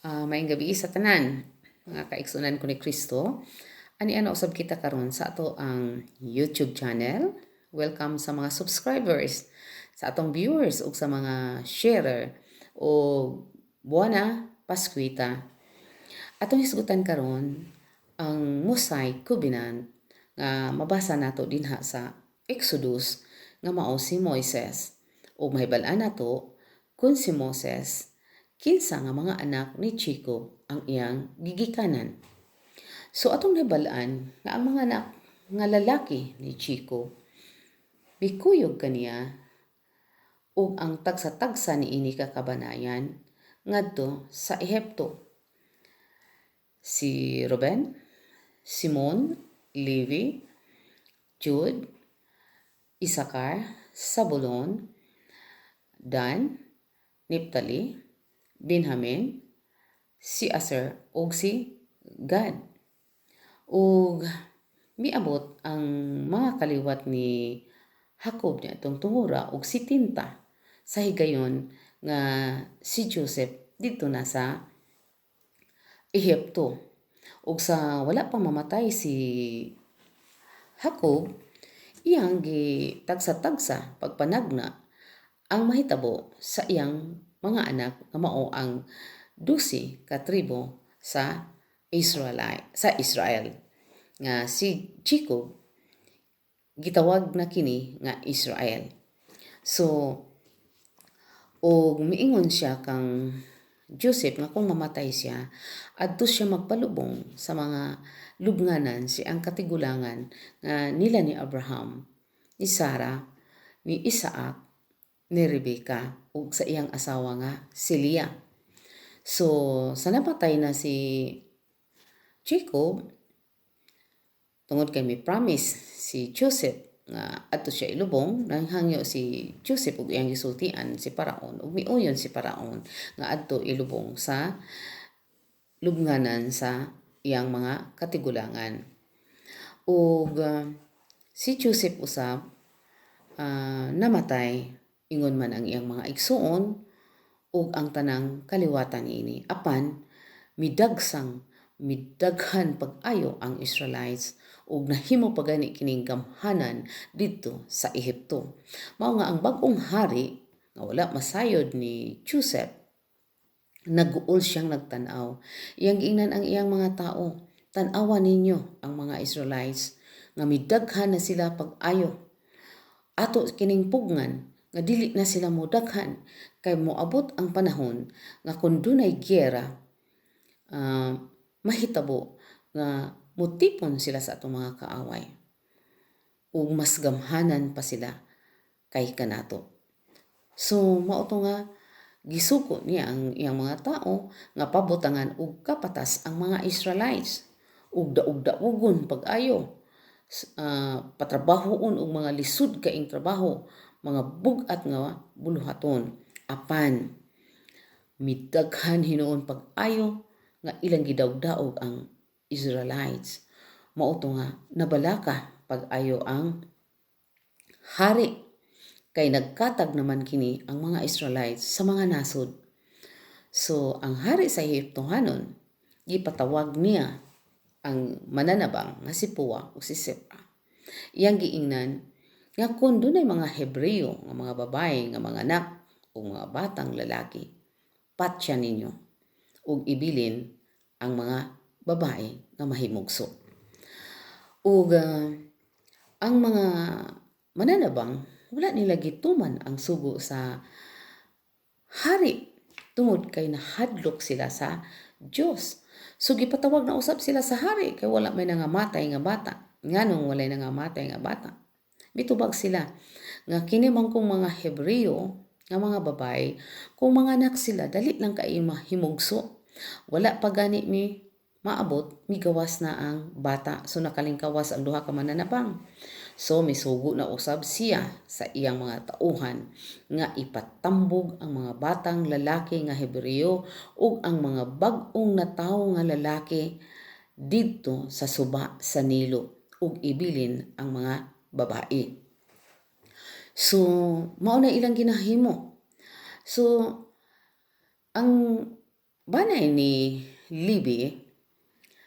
Maayong gabii sa tanan, mga kaigsuonan ko ni Kristo. Ani ana usab kita karon sa atoang YouTube channel. Welcome sa mga subscribers, sa atong viewers ug sa mga sharer o buona Pasquita. Atong hisgutan karon ang Mosaic Covenant nga mabasa nato dinha sa Exodus nga mao si Moises. Ug mahibal-an nato kung si Moses, kinsa nga mga anak ni Jacob ang iyang gigikanan. So atong nahibal-an nga ang mga anak nga lalaki ni Jacob mikuyog kaniya ug ang tagsa-tagsa niini ka kabanayan ngadto sa Ehipto. Si Ruben, Simon, Levi, Jude, Isakar, Zabulon, Dan, Naphtali, Benjamin, si Aser ug si Gad. Ug miabot ang mga kaliwat ni Jacob niya itong tungura og 70 sa higayon nga si Joseph didto na sa Ehipto. Ug sa wala pa mamatay si Jacob, iyang gitagsa-tagsa pagpanagna ang mahitabo sa iyang mga anak nga mao ang 12 ka tribo sa Israel nga si Jacob gitawag na kini nga Israel. So og miingon siya kang Joseph nga kung mamatay siya, adto siya magpalubong sa mga lubnganan si ang katigulangan nga nila ni Abraham, ni Sarah, ni Isaac, ni Rebecca ug sa iyang asawa nga si Leah. So sa napatay na si Jacob, tungod kay may promise si Joseph nga adto siya ilubong, nanghangyo si Joseph ug iyang gisultian si Paraon ug miuyon si Paraon nga adto ilubong sa lubnganan sa iyang mga katigulangan. Ug si Joseph usab namatay ingon man ang iyang mga igsuon ug ang tanang kaliwatan niini. Apan midagsang midaghan pag-ayo ang Israelites ug nahimo pa gani kining gamhanan didto sa Ehipto. Mao nga ang bag-ong hari nga wala masayod ni Joseph, naguol siyang nagtan-aw. Iyang giingnan ang iyang mga tao, "Tan-awa ninyo ang mga Israelites nga midaghan na sila pag-ayo. Ato kining pugngan nga dili na sila modaghan kay moabot ang panahon nga kung dunay giyera, mahitabo nga mutipon sila sa atong mga kaaway ug mas gamhanan pa sila kay kanato." So mao to nga gisugo niya ang iyang mga tao nga pabutangan og kapatas ang mga Israelites ug daog-daogon pag-ayo, patrabahoon og mga lisod kaing trabaho, mga bug-at nga buluhaton. Apan midaghan hinuon pag-ayo nga ilang gidawg-daog ang Israelites. Mao to nga nabalaka pag-ayo ang hari kay nagkatag naman kini ang mga Israelites sa mga nasod. So ang hari sa Ehiptohanon, gipatawag niya ang mananabang nga si Pua ug si Sipra. Iyang giingnan nga kung dunay mga Hebreo nga mga babae nga mga anak o mga batang lalaki, patya ninyo ug ibilin ang mga babae nga mahimugso. Ug ang mga mananabang, wala nila gituman ang sugo sa hari tungod kay nahadlok sila sa Dios. So gipatawag na usab sila sa hari kay wala may nangamatay nga bata. Nganong walay nangamatay nga bata? Mitubag sila nga kini man kung mga Hebreo nga mga babae, kung mga anak sila, dali lang kay mahimugso. Wala pa gani mi maabot, migawas na ang bata. So nakalingkawas ang duha ka mananabang. So misugo na usab siya sa iyang mga tauhan nga ipatambog ang mga batang lalaki nga Hebreo ug ang mga bag-ong natawo nga lalaki didto sa suba sa Nilo ug ibilin ang mga babae. So mao na ilang ginahimo. So ang Banay ni Levi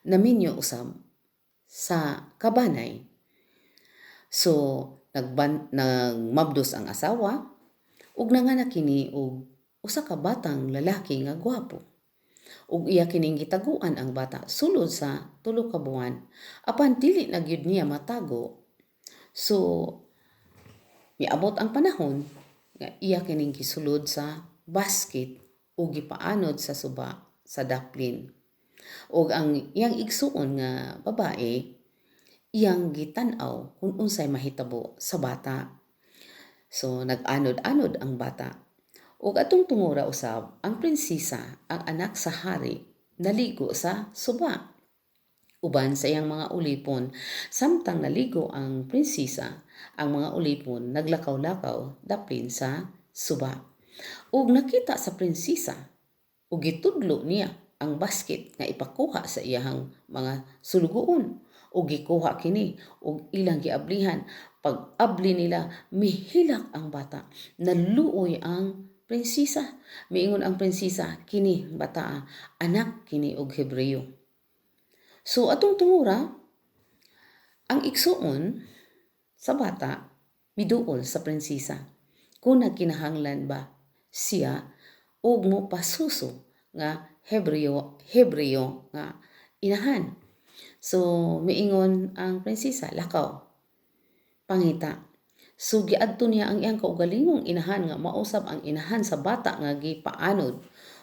naminyo usab sa kabanay. So nagmabdos ang asawa ug nanganak kini og usa ka batang lalaki nga gwapo. Ug iya kining gitaguan ang bata sulod sa 3 ka buwan, apan dili na gyud niya matago. So miabot ang panahon nga iya kining gisulod sa basket ug gipaanod sa suba sa daplin. Ug ang iyang igsuon nga babae iyang gitan-aw kung unsay mahitabo sa bata. So nag-anod-anod ang bata. Ug atong tungura usab, ang prinsesa, ang anak sa hari, naligo sa suba uban sa iyang mga ulipon. Samtang naligo ang prinsesa, ang mga ulipon naglakaw-lakaw daplin sa suba. Ug nakita sa prinsesa ug gitudlo niya ang basket nga ipakuha sa iyahang mga sulugoon. Ug gikuha kini ug ilang giablihan. Pag-abli nila, mihilak ang bata. Naluoy ang prinsesa. Miingon ang prinsesa, "Kini bata, anak kini og Hebreo." So atong tungura, ang igsuon sa bata miduol sa prinsesa kung nagkinahanglan ba siya og mopasuso nga Hebreo Hebreo nga inahan. So miingon ang prinsesa, "Lakaw, pangita." So giadto niya ang iyang kaugalingong inahan nga mausab ang inahan sa bata nga gipaanod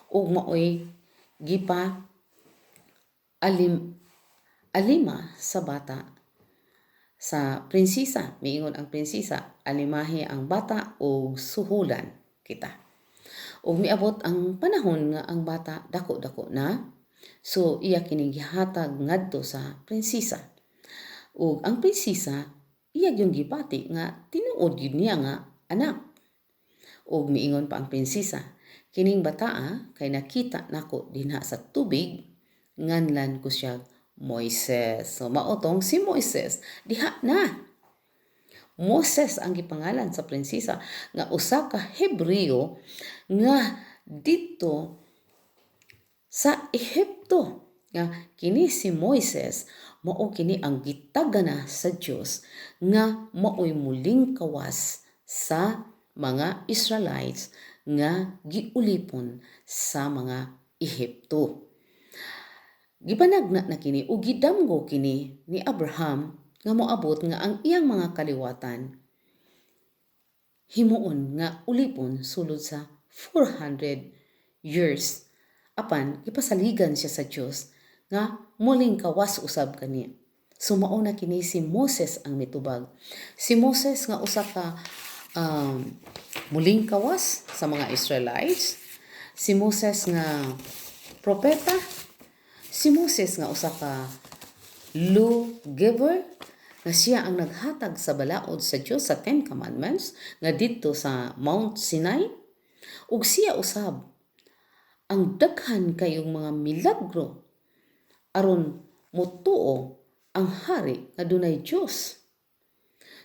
ug maoy gipa alim alima sa bata sa prinsesa. Miingon ang prinsesa, "Alimahi ang bata og suhulan kita." Ug miabot ang panahon nga ang bata dako-dako na, so iya kini gihatag ngadto sa prinsesa. Ug ang prinsesa iya gyud gibati nga tinuod gyud niya nga anak. Ug miingon pa ang prinsesa, "Kining bataa kay nakita nako dinha sa tubig, nganlan ko siya Moises." So mao tong si Moises diha na. Moses ang gipangalan sa prinsesa nga usa ka Hebreo nga didto sa Ehipto, nga kini si Moises mao kini ang gitagana sa Dios nga maoy muling kawas sa mga Israelites nga giulipon sa mga Ehipto. Gipanagna na kini ug gidamgo kini ni Abraham nga moabot nga ang iyang mga kaliwatan himuon nga ulipon sulod sa 400 years. Apan gipasaligan siya sa Dios nga muling kawas usab kani. So mao na kini si Moses ang mitubag. Si Moses nga usa ka muling kawas sa mga Israelites, si Moses nga propeta, si Moses nga usa ka law giver, nga siya ang naghatag sa balaod sa Dios sa Ten Commandments nga didto sa Mount Sinai, ug siya usab ang daghan kayong mga milagro aron motuo ang hari nga dunay Dios.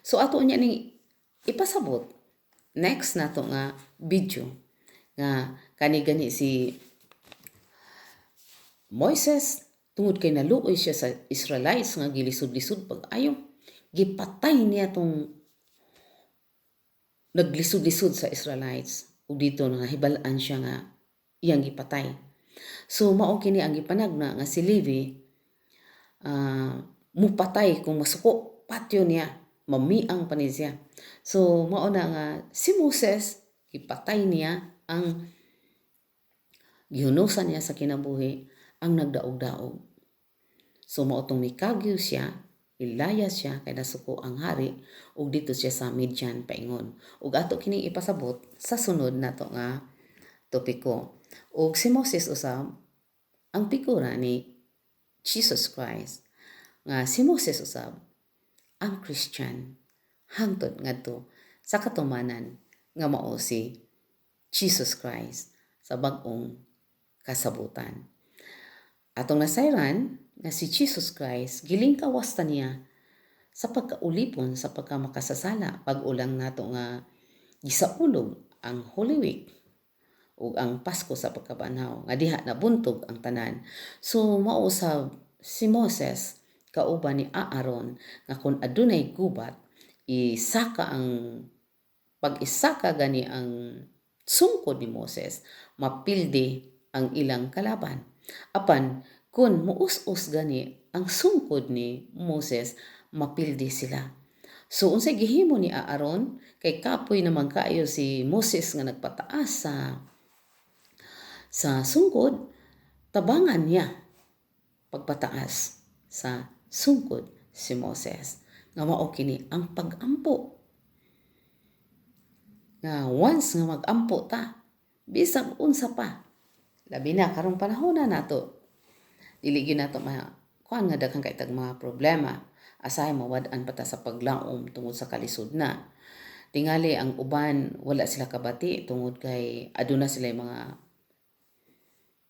So ato niya ning ipasabot next nato nga video nga kani gani si Moises, tungod kay naluoy siya sa Israelites nga gilisod-lisod pag-ayo, gipatay niya tong naglisod-lisod sa Israelites ug dito nahibal-an siya nga iyang gipatay. So mao kini ang gipanagna nga si Levi mupatay kung masuko, patyo niya, mamiang pa ni siya. So mao na nga si Moses gipatay niya ang gihunusan niya sa kinabuhi ang nagdaog-daog. So mao tong mikagyo siya, ilayas siya kay nasuko ang hari ug dito siya sa Midian paingon. Ug ato kining ipasabot sa sunod nato nga topiko. Ug si Moses usab ang figura ni Jesus Christ, nga si Moses usab ang Christian hangtod ngadto sa katumanan nga mao si Jesus Christ sa bag-ong kasabutan. Atong nasayran nga si Jesus Christ gilingkawas ta niya sa pagkaulipon sa pagkamakasasala pag-ulang nato nga gisaulog ang Holy Week. Ug ang Pasko sa pagkabanhaw nga diha nabuntog ang tanan. So mao usab si Moses kauban ni Aaron nga kun adunay gubat, isaka ang pag-isaka gani ang sungkod ni Moses, mapildi ang ilang kalaban. Apan kun muus-us gani ang sungkod ni Moses, mapildi sila. So unsay gihimo ni Aaron kay kapoy naman kaayo si Moses nga nagpataas sa sungkod, tabangan niya pagpataas sa sungkod si Moses nga mao kini ang pag-ampo, nga once nga mag-ampo ta, bisag unsa pa, labi na karong panahon na nato, dili gyud nato ma kuan nga daghan kay tag mga problema, asahay mawad-an pa ta sa paglaom tungod sa kalisod na. Tingali ang uban wala sila kabati tungod kay aduna sila mga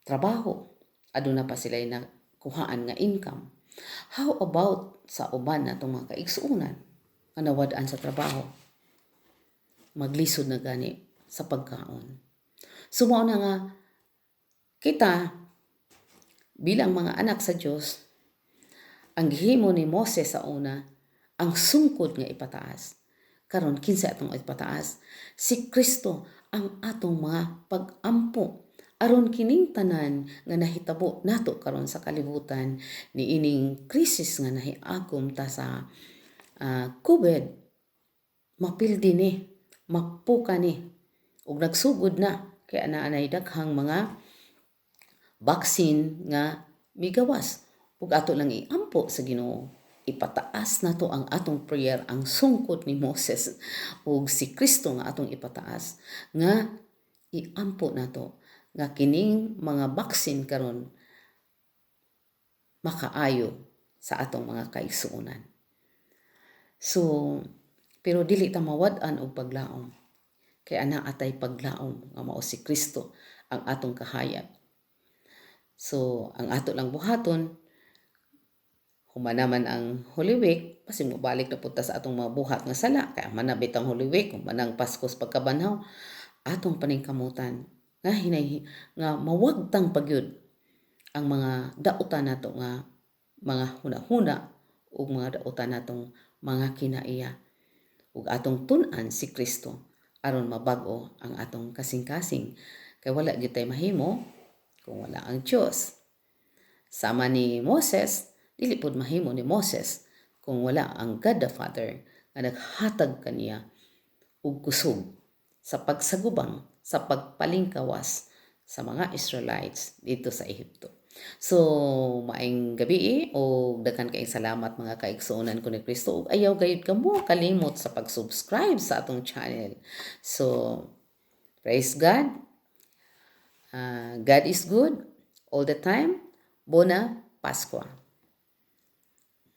trabaho, aduna pa sila nakuhaan nga income. How about sa uban natong mga kaigsuonan nga nawad-an sa trabaho, maglisod na gani sa pagkaon? So mao na nga kita bilang mga anak sa Dios, ang gihimo ni Moses sa una, ang sungkod nga ipataas. Karon, kinsa atong ipataas? Si Kristo ang atong mga pag-ampo aron kining tanan nga nahitabo nato karon sa kalibutan niining krisis nga nahiagom ta sa COVID, mapildi ni, mapuka ni, ug nagsugod na kay ana anay daghang mga vaccine nga migawas. Ug ato lang iampo sa Ginoo, ipataas nato ang atong prayer, ang sungkod ni Moses ug si Kristo nga atong ipataas, nga iampo nato nga kining mga vaccine karon makaayo sa atong mga kaigsuonan. So, pero dili ta mawad-an og paglaom kay ana atay paglaom nga mao si Kristo ang atong kahayag. So, ang ato lang buhaton, human naman ang Holy Week, basin mobalik na pud ta sa atong mga buhat nga sala, kay man na bitang Holy Week, human ang Pasko sa pagkabanhaw, atong paningkamutan nga hinay nga mawagtang pagyud ang mga dautan nato nga mga hunahuna ug mga dautan natong mga kinaiya, ug atong tun-an si Kristo aron mabag-o ang atong kasing-kasing, kay wala gyud tay mahimo kung wala ang Dios. Sama ni Moses, dili pud mahimo ni Moses kung wala ang God the Father nga naghatag kaniya og kusog sa pagsagubang, sa pagpalingkawas sa mga Israelites dito sa Ehipto. So, maayong gabi o daghan kaayong salamat, mga kaigsuonan ko ni Kristo, ug ayaw gayud kamo kalimot sa pag-subscribe sa atong channel. So, praise God. God is good all the time. Buona Pasqua.